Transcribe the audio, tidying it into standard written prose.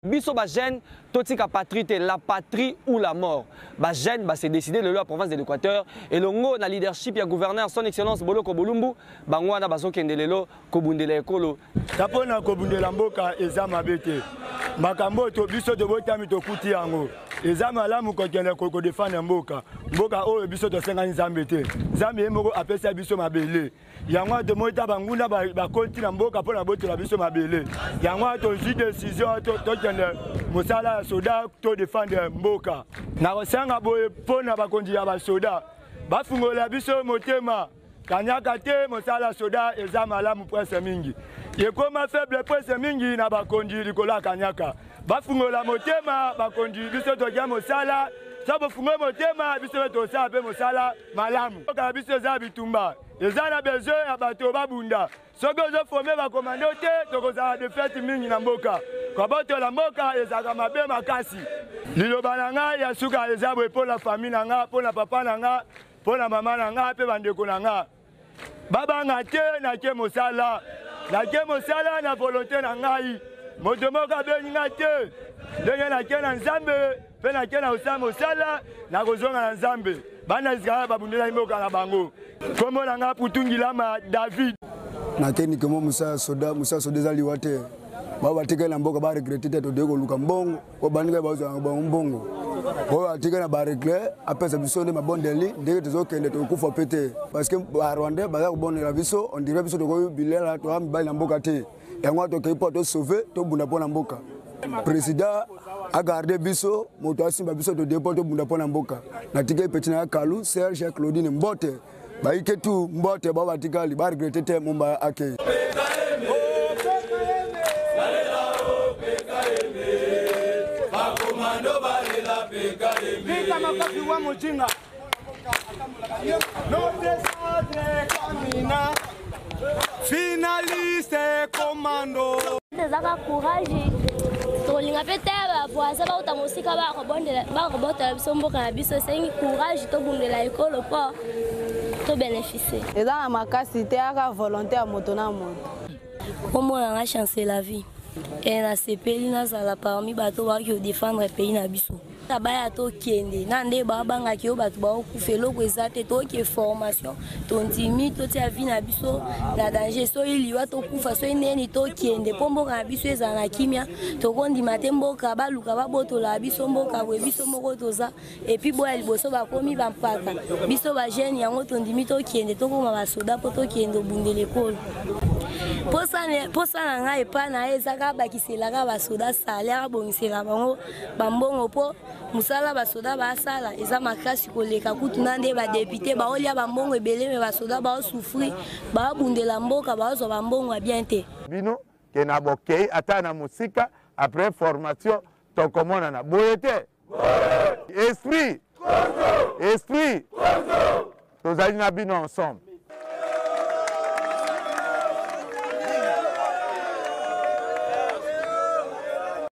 Biso ba jeunes totika patrie te, la patrie ou la mort. Ba jeunes ba se décider lelo ya province de l'Équateur elongo na leadership ya gouverneur son excellence Boloko Bolumbu, bango wana bazokende lelo kobundela ekolo. Ta mpo na kobundela mboka eza mabe te. Makambo oyo biso tobotami tokuti yango eza malamu kokende kodefendre mboka. Mboka oyo biso tosengani Nzambe te. Nzambe ye moko apesa biso mabele. Yango wana tomoni ta banguna bakoti na mboka mpo na botola biso mabele. Yango wana tozwi decision tokende mosala ya soda to defendre mboka. Nakosenga boye mpo na bakonzi ya basoda bafungola biso motema. Kanyaka te, mosala ya soda eza malamu prese mingi. Ekoma faible prese mingi na bakonzi likolo ya kanyaka. Bafungola motema bakonzi, biso tokia mosala. So bofungoli motema, biso mpe tosala mpe mosala malamu. Mboka na biso eza bitumba, eza na besoin ya bato babunda. Soki ozoforme bakomando te, tokozala defete mingi na mboka. Kobotola mboka ezalaka mabe makasi. Liloba na ngai ya suka eza boye mpo na famille na ngai, mpo na papa na ngai, mpo na mama na ngai mpe bandeko na ngai. Babanga te, nake mosala, nake mosala na volonte na ngai. Moto moko abengi ngai te, ndenge nake na Nzambe mpe nake na kosala mosala, nakozonga na Nzambe. Bana Israel babundelaki mboka na bango. Kombo na ngai Putungilama David. Nakeni kemo mosala soda, mosala soda eza liwa te. Bao batikali na mboka ba regrette te, todoki koluka mbongo oyo bandika bazwa bango mbongo oyo atikali na baregle apesa biso nde mabondeli ndenge tozokende tokokufa mpe te parce que barwandais baza kobondela biso on dirait biso tokoki bilela toya mibali na mboka te. Yango wana tokei mpo tosauve, tobunda mpo na mboka. Président agarde biso, moto asimba biso, todie mpo tobunda mpo na mboka. Natikeli petit na ya Kalu, Serge, Claudine, mbote bayike tu mbote bao batikali ba regrette te Mombaya akei. Finaliste commando. Ezaka courage tolinga mpe te bavoisin bauta mosika bakobotela biso mboka na biso, esengi courage tobundela ekolo mpo tobénéficie. Eza na makasi te, aka volonté ya moto na moto. Kombo na nga Chance la vie. E nasepeli nazala parmi bato baki kodefendre pays na biso. Baya tokende na nde babangaki yo bato baokufa, eloko eza te, toke formation tondimi totia vie na biso na danger, soki liwa tokufa, soki neni tokende mpo mboka na biso ezala na kimia. Tokondima te mboka baluka babotola biso mboka boye, biso moko toza epuis boya liboso bakomi bampaka biso bajeune, yango tondimi tokende tokoma basoda mpo tokende obundela ekolo. Posa na ngai epai na ye ezaka abakiselaka basoda salaire, abongisela bango bambongo mpo mosala basoda basala eza makasi koleka kutu na nde badepute baolia bambongo ebele, me basoda baosouffrir, baobundela mboka, baozwa bambongo ya bien te. Bino ke na bokei ata na mosika après formation tokomonana boye te. Esprit, esprit, tozali na bino ensemble.